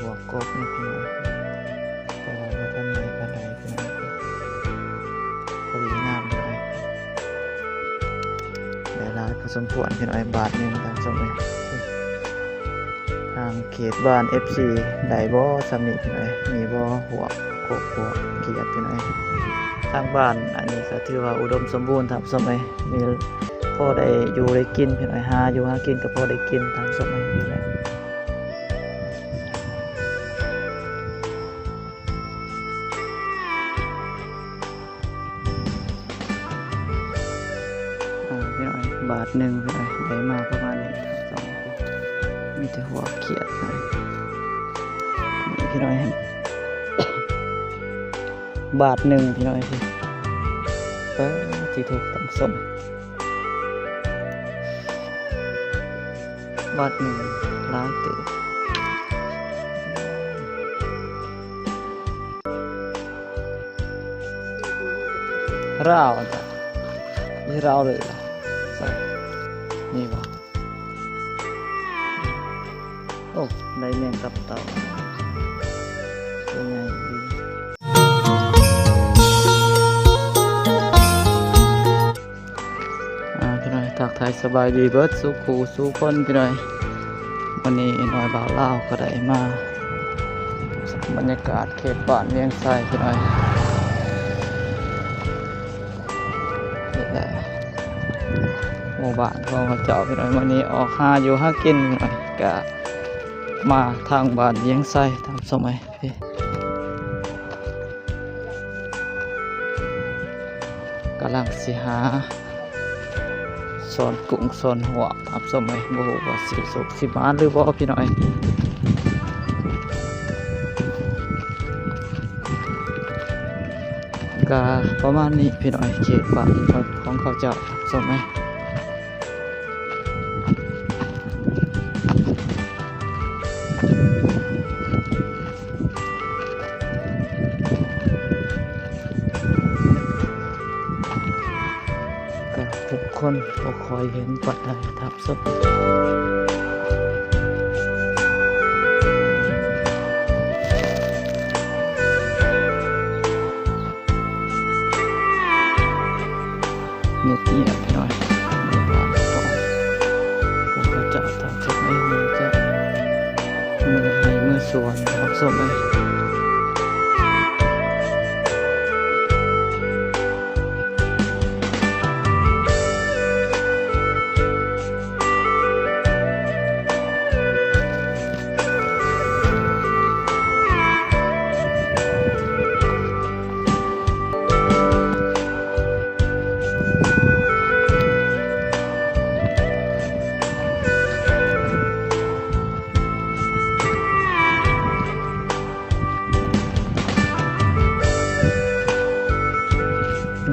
ວກກົກນີ້ພີ່ນ້ອງ ແຕ່ວ່າບໍ່ທັນໃຫຍ່ປານໃດພີ່ນ້ອງ ພໍດີງາມພີ່ນ້ອງ ໄດ້ຫຼາຍພໍສົມຄວນພີ່ນ້ອງ ບາດໜຶ່ງທ່ານຜູ້ຊົມເອີຍ. ທາງເຂດບ້ານ ເອັຟຊີ ໄດ້ບໍ່ຊ່ຳນີ້ພີ່ນ້ອງ ມີບໍ່ ພວກ ພວກ ພວກຂຽດພີ່ນ້ອງ. ທາງບ້ານອັນນີ້ກໍຖືວ່າອຸດົມສົມບູນທ່ານຜູ້ຊົມເອີຍ ມີພໍໄດ້ຢູ່ໄດ້ກິນພີ່ນ້ອງ ຫາຢູ່ຫາກິນກໍພໍໄດ້ກິນທ່ານຜູ້ຊົມເອີຍ. ອ່າ ພີ່ນ້ອງ ບາດໜຶ່ງພີ່ນ້ອງ ໄດ້ມາປະມານນີ້ ມີແຕ່ຫົວຂຽດພີ່ນ້ອງ ພີ່ນ້ອງ ບາດໜຶ່ງພີ່ນ້ອງ ເອີ ທີ່ຖືກຕ້ອງສົມ ບາດໜຶ່ງຫຼາຍເຕີບ. ລາວ ລາວເລີຍ ນີ້ບໍ່ ໂອ້ ໄດ້ແມງຕັບເຕົ່າ ຕົວໃຫຍ່ດີ. ອ່າ ພີ່ນ້ອງ ທັກທາຍສະບາຍດີເບິດສູ່ຄູ່ສູ່ຄົນພີ່ນ້ອງ. ມື້ນີ້ນ້ອຍບ່າວລາວກໍໄດ້ມາບັນຍາກາດເຂດບ້ານວຽງໄຊພີ່ນ້ອງ. ນີ້ແຫຼະ ໝູ່ບ້ານຂອງເຂົາເຈົ້າພີ່ນ້ອງ. ມື້ນີ້ອອກຫາຢູ່ຫາກິນພີ່ນ້ອງ ກະມາທາງບ້ານວຽງໄຊ ຕາມສະໄໝ. ກຳລັງຊິຫາຊ້ອນກຸ້ງຊ້ອນຫວກ ຕາມສະໄໝ ບໍ່ຮູ້ວ່າຊິສຸກຊິໝານຫຼືບໍ່ພີ່ນ້ອງ. ກະປະມານນີ້ພີ່ນ້ອງ ເຂດບ້ານຂອງເຂົາເຈົ້າ ຕາມສະໄໝ. ກໍທຸກຄົນບໍ່ຄ່ອຍເຫັນປານໃດ ທັບສົບ ເງີຍບໆ ພີ່ນ້ອງ ພວກເຂົາເຈົ້າທຳສົບໃຫ້ ເມືອໄຮ່ເມືອສວນ ທັບສົບໃຫ້.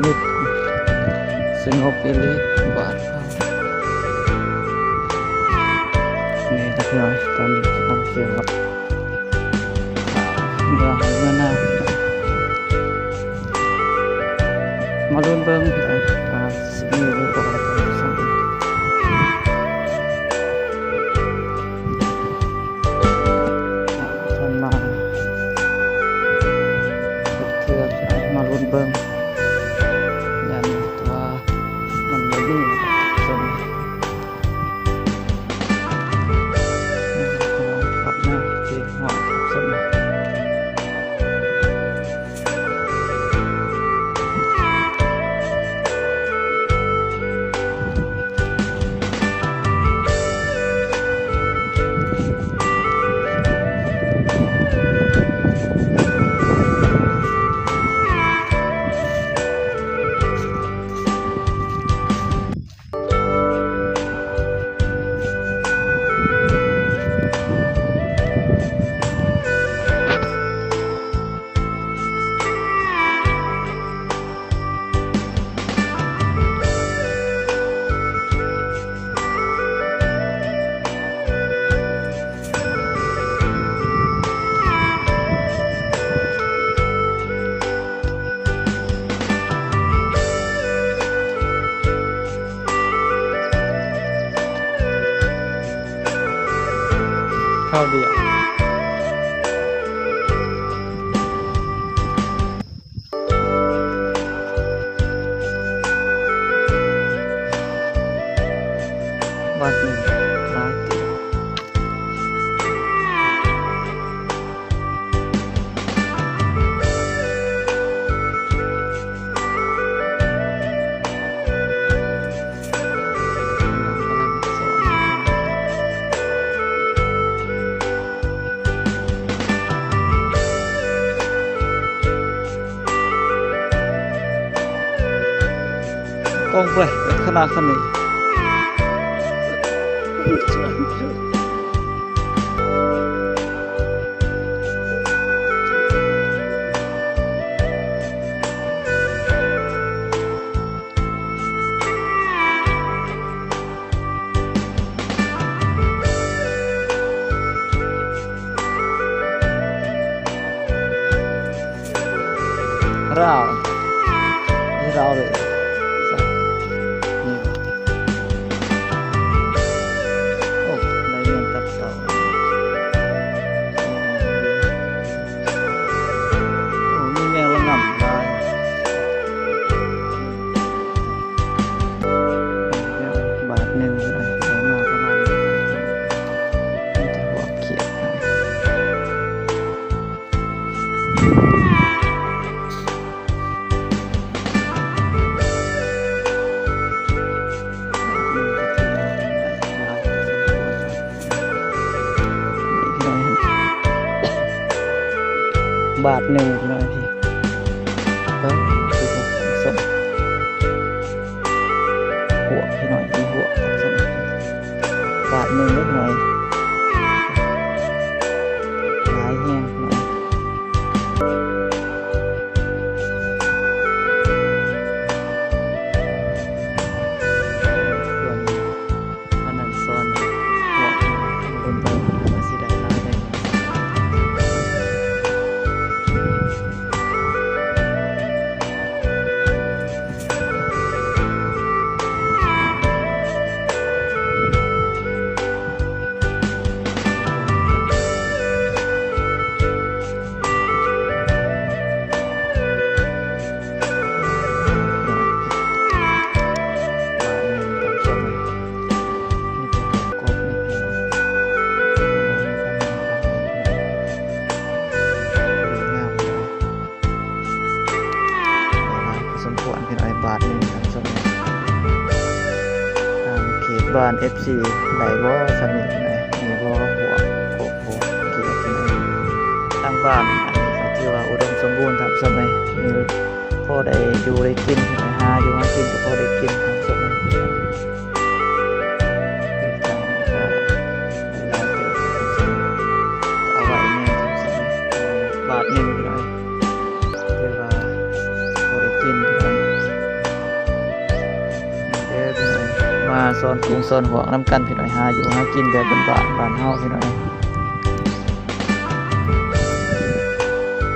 ມິດສະຫງົບອີ່ຫຼີ ບ້ານເຮົາ ນີ້ ຕອນນີ້ກຳລັງຊິຮອດ ເມືອໄຮ່ເມືອນາ ມາລຸ້ນເບິ່ງ ອ່າ ຊິມີຫຼືບໍ່ ທ່ານຜູ້ຊົມ. ທ່ານມາເທື່ອ ມາລຸ້ນເບິ່ງ ຢ້ານວ່າມັນບໍ່ມີ ທ່ານຜູ້ຊົມ. ຮອດແລ້ວ ຊິຮອດສົມ. ຄາວດຽວ ລົງໄປຂະໜາດຂະໜີ. ລາວ ລາວເລີຍ ນີ້ ໂອ້ ໄດ້ເງິນກັບເຂົາ. ໂອ້ ມີແມງລະງ່ຳຫຼາຍ. ບາດໜຶ່ງກໍໄດ້ ໄດ້ມາປະມານນີ້ ມີແຕ່ພວກຂຽດ. ບາດໜຶ່ງພີ່ນ້ອງ ເບິ່ງ ສົມ ຫົວກພີ່ນ້ອງ ມີຫົວກ ບາດໜຶ່ງເລີຍພີ່ນ້ອງ ຫຼາຍແຮງພີ່ນ້ອງ. ສ່ວນອັນນັ້ນສອນພວກລຸ້ນໂຕວ່າຊິໄດ້ຫຼາຍໄດ້ໜ້ອຍ. ຫຼາຍພໍສົມຄວນພີ່ນ້ອງ ບາດໜຶ່ງ ທ່ານຜູ້ຊົມ. ທາງເຂດບ້ານ ເອັຟຊີ ໄດ້ບໍ່ຊ່ຳນີ້ພີ່ນ້ອງ ມີບໍ່ ພວກກົບ ພວກຂຽດພີ່ນ້ອງ. ທາງບ້ານອັນນີ້ກໍຖືວ່າອຸດົມສົມບູນ ທ່ານຜູ້ຊົມເອີຍ ມີພໍໄດ້ຢູ່ໄດ້ກິນ ຫາຢູ່ຫາກິນກໍພໍໄດ້ກິນ ທ່ານຜູ້ຊົມເອີຍ. ເຮັດຫຍັງກໍຫຼາຍເຕີບ ເອົາໄວ້ແນ່ ບາດໜຶ່ງພີ່ນ້ອງ ຖືວ່າບໍ່ໄດ້ກິນພີ່ນ້ອງ. ມາເດີພີ່ນ້ອງ ມາສອນກຸ້ງສອນຫວກນຳກັນພີ່ນ້ອງ ຫາຢູ່ຫາກິນແບບບ້ານໆ ບ້ານເຮົາພີ່ນ້ອງ.